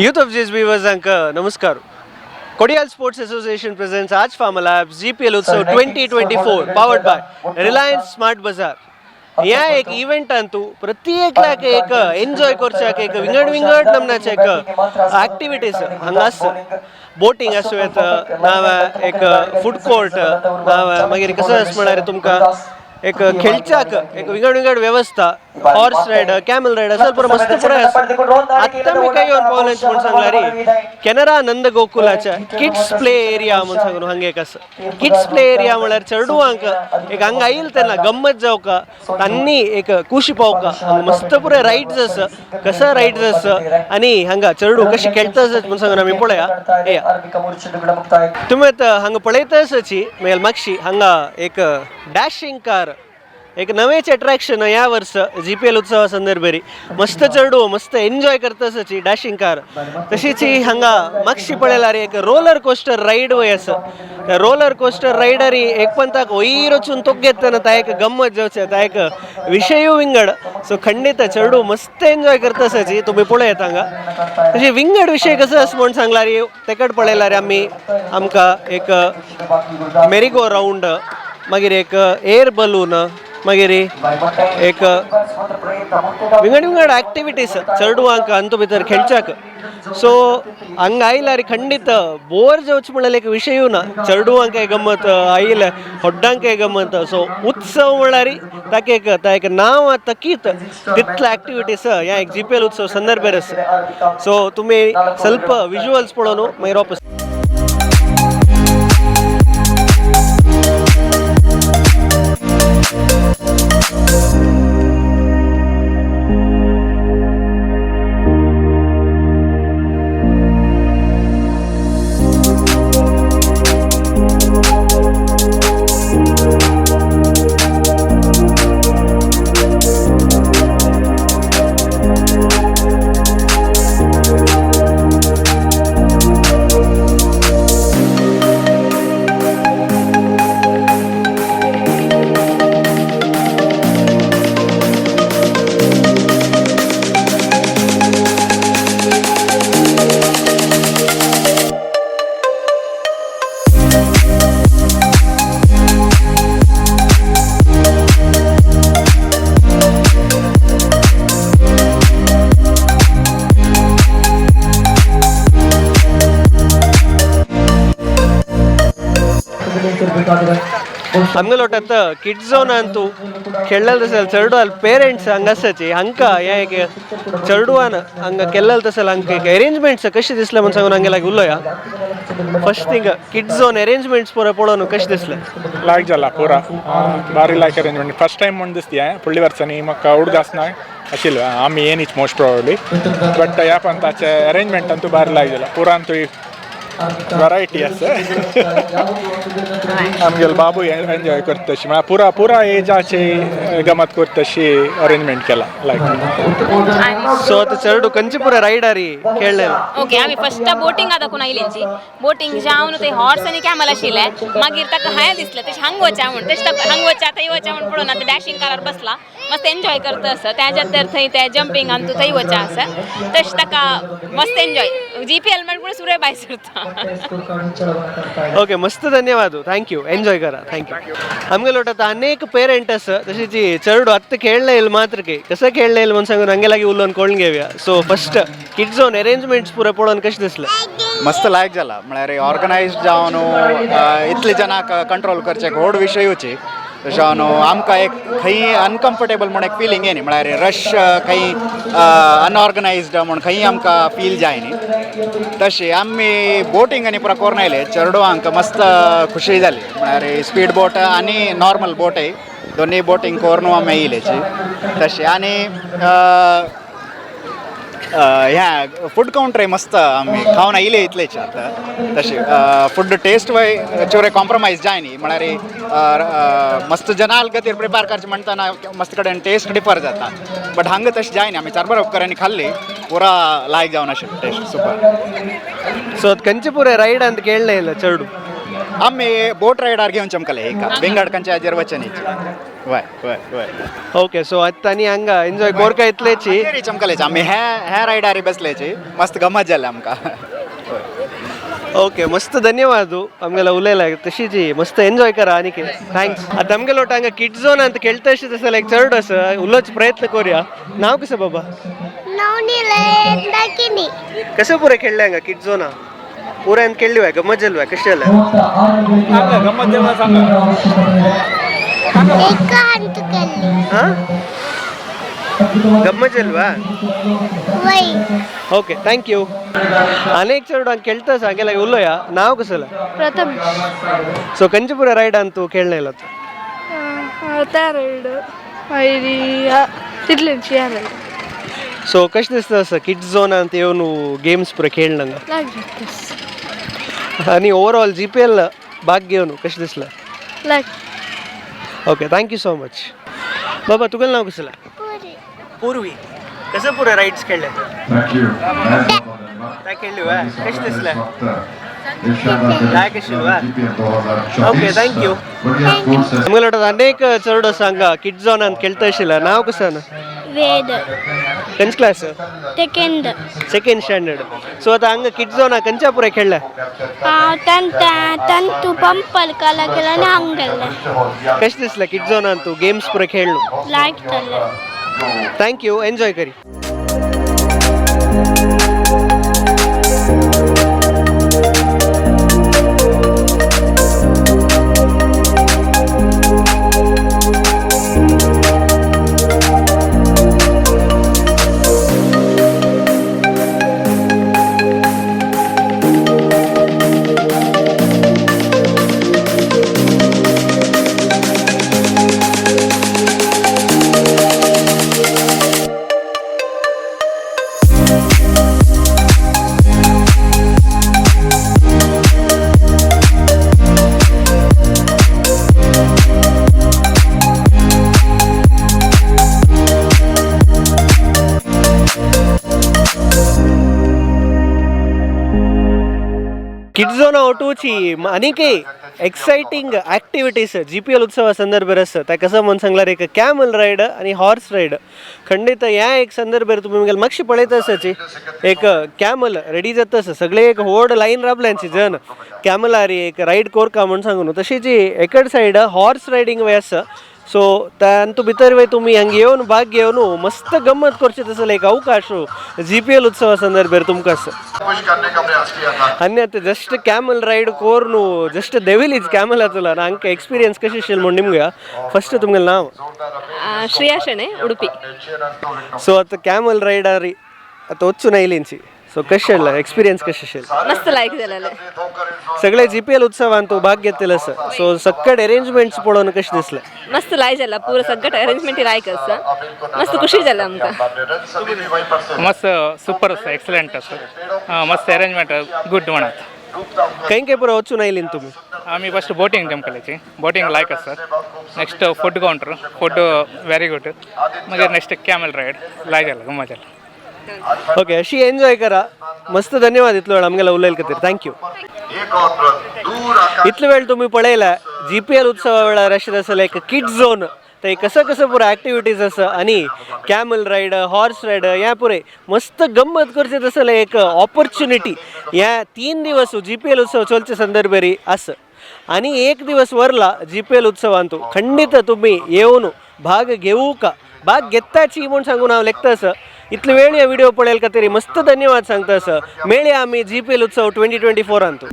Youth of chess viewers ನಮಸ್ಕಾರ. Kodial sports association presents Aaj pharma labs GPL Utsav 2024 powered by Reliance smart Bazaar. ह्या एक इव्हेंटांतू प्रत्येकल्याक एक enjoy करच्याक एक विंगड विंगड नमनाचे एक एक्टिविटीज हांगा आसा. बोटींग आसूं येता, नावा एक फूड कोर्ट, नावा मागीर कसं आसा म्हळ्यार तुमकां एक खेळच्याक एक विंगड विंगड व्यवस्था, हॉर्स रायड, कॅमल रायड असेल पुरा मस्त पुराय आसा. आत्ता मी काय येवन पावलें म्हूण सांगला रे, केनरा नंद गोकुलाच्या किड्स प्ले एरिया म्हूण सांगून हांगा एक आसा. किड्स प्ले एरिया म्हळ्यार चेडवांक एक हांगा आयल तेन्ना गम्मत जावका, तांणी एक खुशी पावका. हांगा मस्त पुराय रायड्स आसा. कसं रायड्स आसा आनी हांगा चेडू कशी खेळटा आसत म्हूण सांगून आमी पळया. येया तुमी आतां हांगा पळयता आसाची मेल मागशी हांगा एक डॅशिंग कार, एक नवेच अट्रॅक्शन ह्या वर्स जीपीएल उत्सवा संदर्भारी. मस्त चेडू मस्त एन्जॉय करता आसाची डॅशिंग कार. तशीच ही हांगा मागशी पळयल्यार एक रोलर कोस्टर रायड वय आसा. त्या रोलर कोस्टर रायडरी एक पंताक वयर वचून तोग घेतना ता एक गम्मत जावचे, ता एक विशयूय विंगड. सो खंडीत चेडू मस्त एन्जॉय करता आसाची तुमी पळयत हांगा. तशें विंगड विशय कसो आसा म्हूण सांगल्यार तेकड पळयल्यार आमी आमकां एक मेरीगो रावंड, मागीर एक एअर बलून, मागीर एक विंगड विंगड ऍक्टिविटीज चेडवांक अंतू भितर खेळच्याक. सो हांगा आयल्यार खंडीत बोर जावचें म्हणल्यार एक विशयूय ना. चेडवांकय गमत आयले, व्हड्डांकय गमत. सो उत्सव म्हणल्यार ताका एक ता एक नांव तकीत तितले ऍक्टिविटीज ह्या एक जीपीएल उत्सव संदर्भार आसा. सो तुमी ಸ್ವಲ್ಪ विजुअल्स पळोवन मागीर वापस. आमगेलो किड्स झोन अंतू खेळ्ळेल तशें चेडू पेरेंट्स हांगा आसाची. हांकां हें एक चेडवान हांगा केल्लें तशें हांकां एक अरेंजमेंट्स कशें दिसलें म्हूण सांगून हांगे लागीं उलोया. First thing, kids zone arrangements पुरो पळोवन कशें दिसलें? ಲಾಯ್ಕ್ ಜಲ್ಲ ಪೂರ ಭಾರಿ ಲಾಯ್ಕ್ ಅರೇಂಜ್ಮೆಂಟ್. ಫಸ್ಟ್ ಟೈಮ್ ಒಂದು ದಿಸ್ತಿಯ ಪುಳ್ಳಿ ವರ್ಷನಿ ಮಕ್ಕ ಹುಡುಗಾಸ್ನ ಅಶಿಲ್ವ ಆಮಿ ಏನಿಚ್ ಮೋಸ್ಟ್ ಪ್ರಾಬಬ್ಲಿ. ಬಟ್ ಯಾಪ ಅಂತ ಆಚೆ ಅರೇಂಜ್ಮೆಂಟ್ ಅಂತೂ ಭಾರಿ ಲಾಯ್ಕ್ ಜಲ್ಲ ಪೂರ ಅಂತೂ ವೆರೈಟಿ ಆಸ. आमगेलो बाबू एन्जॉय करता तशी, म्हळ्यार पुरा पुरा एजाचे गमत करता तशी अरेंजमेंट केला लायक. सो आतां चेडू खंयचे पुरो रायडारी खेळ्ळें? ओके, आमी फस्ट बोटिंग दाखोवन आयलेंची. बोटिंग जावन ते हॉर्स आनी कॅमल आशिल्ले. मागीर ताका हांवें दिसलें तशें हांग वचा म्हूण, तशें ताका हांग वचा थंय वचा म्हूण पळोवन आतां डॅशिंग कारार बसला, मस्त एन्जॉय करता आसा. त्याच्या तर थंय ते जंपींग आनी थंय वचा आसा, तशें ताका मस्त एन्जॉय. जीपीएल म्हण सुरे भायर सरता. ओके, मस्त, धन्यवाद, thank you. Enjoy करा, thank you. आमगेलो आतां अनेक पेरेंट आसा. तशेंच चेडू आत्तां खेळ्ळें येयल मात्रके कसं खेळ्ळें येयल म्हूण सांगून हांगे लागीं उलोवन कळून घेवया. So first kids zone arrangements पुरो पळोवन कशें दिसलें? मस्त लायक जाला. म्हळ्यार ऑर्गनायज जावन इतले जणांक कंट्रोल करचें एक व्हड विशयूची. तशें जावन आमकां एक खंय अनकम्फर्टेबल म्हूण एक फिलींग येयनी. म्हळ्यार रश खंय अनऑर्गनायज्ड म्हूण खंय आमकां फील जायनी. तशें आमी बोटींग आनी पुरा करून आयले. चेडवांक मस्त खुशी जाली. म्हळ्यार स्पीड बोट आनी नॉर्मल बोटय दोनूय बोटींग करून आमी येयलेची. तशें आनी ह्या फूड काउंटर मस्त आमी खावन आयले इतलेच आतां. तशें फूड टेस्ट वय चोरे कॉम्प्रोमायज जायनी. म्हळ्यार मस्त जनाल खातीर प्रिपेर करचें म्हणटना मस्त कडेन टेस्ट डिफर जाता, बट हांगा तशें जायना. आमी चार उपकरांनी खाल्ली, पुरा लायक जावन आशिल्ली, टेस्ट सुपर. सो खंयचे पुरो रायड अंत खेळ्ळें येयलें चेडू? आमी बोट रायडार घेवन चमकले एका विंगड खंयच्या हाजेर वचनीची. वय वय वय. ओके, सो आता आनी हांगा एन्जॉय कोरका इतलेची. चमकलेची आमी ह्या ह्या रायडारी बसल्याची, मस्त गमत जालें आमकां. ओके, मस्त, धन्यवाद आमगेला उलयला. तशीच मस्त एन्जॉय करा आनी thanks. आता आमगेलो ಒಟ್ಟು ಹಂಗ ಕಿಡ್ ಝೋನ್ ಅಂತ ಕೇಳ್ತಾ ಅಷ್ಟು ಲೈಕ್ ಚರ್ಡ್ ಅಸ उलोच प्रयत्न करूया. नाव कसं बाबा? दाखिनी. कसं पुरे खेळले हांगा किड झोना? पुऱ्यान खेळली वाय, गमत जाली वाय? कशें जालें? एक हंत केल्ली. हां, गम्मत जाली? वय. Okay, thank you. अनेक चेडू हांगा खेळता हांगेला उलोया. नाव कसं? ಪ್ರಥಮ್. ಸೊ ಕಂಚಿಪುರ ರೈಡ್ ಅಂತೂ ಕೇಳಲೇ ಇಲ್ಲ. ತಯಾರಾಯ್ಡು ಐರಿ ತಿರ್ಲಿಂಚಿ ಯಾರು. ಸೊ ಕಷ್ಟ ದಿಸ್ತ ಸರ್ ಕಿಡ್ಸ್ ಝೋನ್ ಅಂತ ಇವನು ಗೇಮ್ಸ್ ಪೂರ ಕೇಳಂಗ? ಲಾಗ್. आणि ओव्हरऑल जीपीएल भाग घेऊन कशें दिसलें? Log. Okay, thank you so much. बाबा, तुगेलें नाव कसलें? पुरी. पूर्वी. कसं पुरे राईड्स खेळले? काय खेळली वा? कशें दिसलें? लायक आशिल्लें? Okay, thank you. आमगेलो अनेक चेडू आसा हांगा किड्स झोनान खेळता आशिल्लें. नाव कसं? वेद. खंयचे class? Second. Second standard. So आतां हांगा किड्स झोना खंयच्या पुरे खेळ्ळे? ತಂತು ಪಂಪಲ್ ಕಲ केला ಹಂಗಲ್ಲ. कशें दिसलें किड्स झोनान तूं गेम्स पुरे खेळ्ळो? लायक जालें. Thank you, enjoy करी. किड्स झोन ಒಟೂಚಿ ಅನೇಕ एक्सायटिंग ॲक्टिविटीज जीपीएल उत्सवा संदर्भार आसा. त्या कसं म्हणून सांगल्यार एक कॅमल रायड आणि हॉर्स रायड. खंडीत ह्या एक संदर्भार तुमी मुगेल मातशी पळयता आसाची एक कॅमल रेडी जाता आसा. सगळे एक व्हड लायन राबल्यांची जन कॅमलार एक रायड कोरका म्हणून सांगून. तशीच एकड सायड हॉर्स रायडींग वे आसा. सो तांतू भितर वय तुमी हांगा येवन भाग घेवन मस्त गम्मत करची तसो एक अवकाश जीपीएल उत्सवा संदर्भार तुमकां आसा. आनी आतां जस्ट कॅमल रायड कोर्नु जस्ट देविलीच कॅमल तुला हांकां एक्सपिरियन्स कशें आशिल्लें म्हूण निमगया. फस्ट तुमगेलें नांव? ಶ್ರೇಯಾ ಶೆಣೆ, ಉಡುಪಿ. ಸೊ आतां कॅमल रायडार आतां वचून आयलींची, सो कशें आसलें एक्सपिरियन्स, कशें आशिल्लें? मस्त लायक जालें. सगळे जीपीएल उत्सवान तूं भाग घेतलेलो आसा, सो सक्कड अरेंजमेंट्स पळोवन कशें दिसलें? मस्त लाय जाला, पूरा सगळं अरेंजमेंट लायक आसा, मस्त खुशी जाला आमकां. मस्त, सुपर आसा, एक्सलंट आसा, मस्त अरेंजमेंट, गुड म्हणत. खंय खंय पुरो वचून आयलीं तुमी? आमी फस्ट बोटींग जमकल्याची, बोटींग लायक आसा. Next food counter, food very good. मागीर नेक्स्ट कॅमल रायड, लायक जाला, गम्मत जाला. ओके, अशी एन्जॉय करा. मस्त, धन्यवाद इतलो वेळ आमगेला उलयल खातीर. Thank you. इतलो वेळ तुमी पळयला जीपीएल उत्सवा वेळार अशें आसलें एक किड झोन, ते कसं कसं पुरो ॲक्टिविटीज आसा आणि कॅमल रायड, हॉर्स रायड, ह्या पुरे मस्त गम्मत करचे तसले एक ऑपॉर्च्युनिटी ह्या 3 दिवस जीपीएल उत्सव चलचे संदर्भारी आसा. आणि एक दिवस वरला जीपीएल उत्सवांतू खंडित तुम्ही येवन भाग घेऊ का भाग घेताची म्हूण सांगून हांव लेखता आसा. इतलो वेळ ह्या व्हिडिओ पळयल खातीर मस्त धन्यवाद सांगता आसा. मेळया आमी जीपीएल उत्सव 2024 अंतू.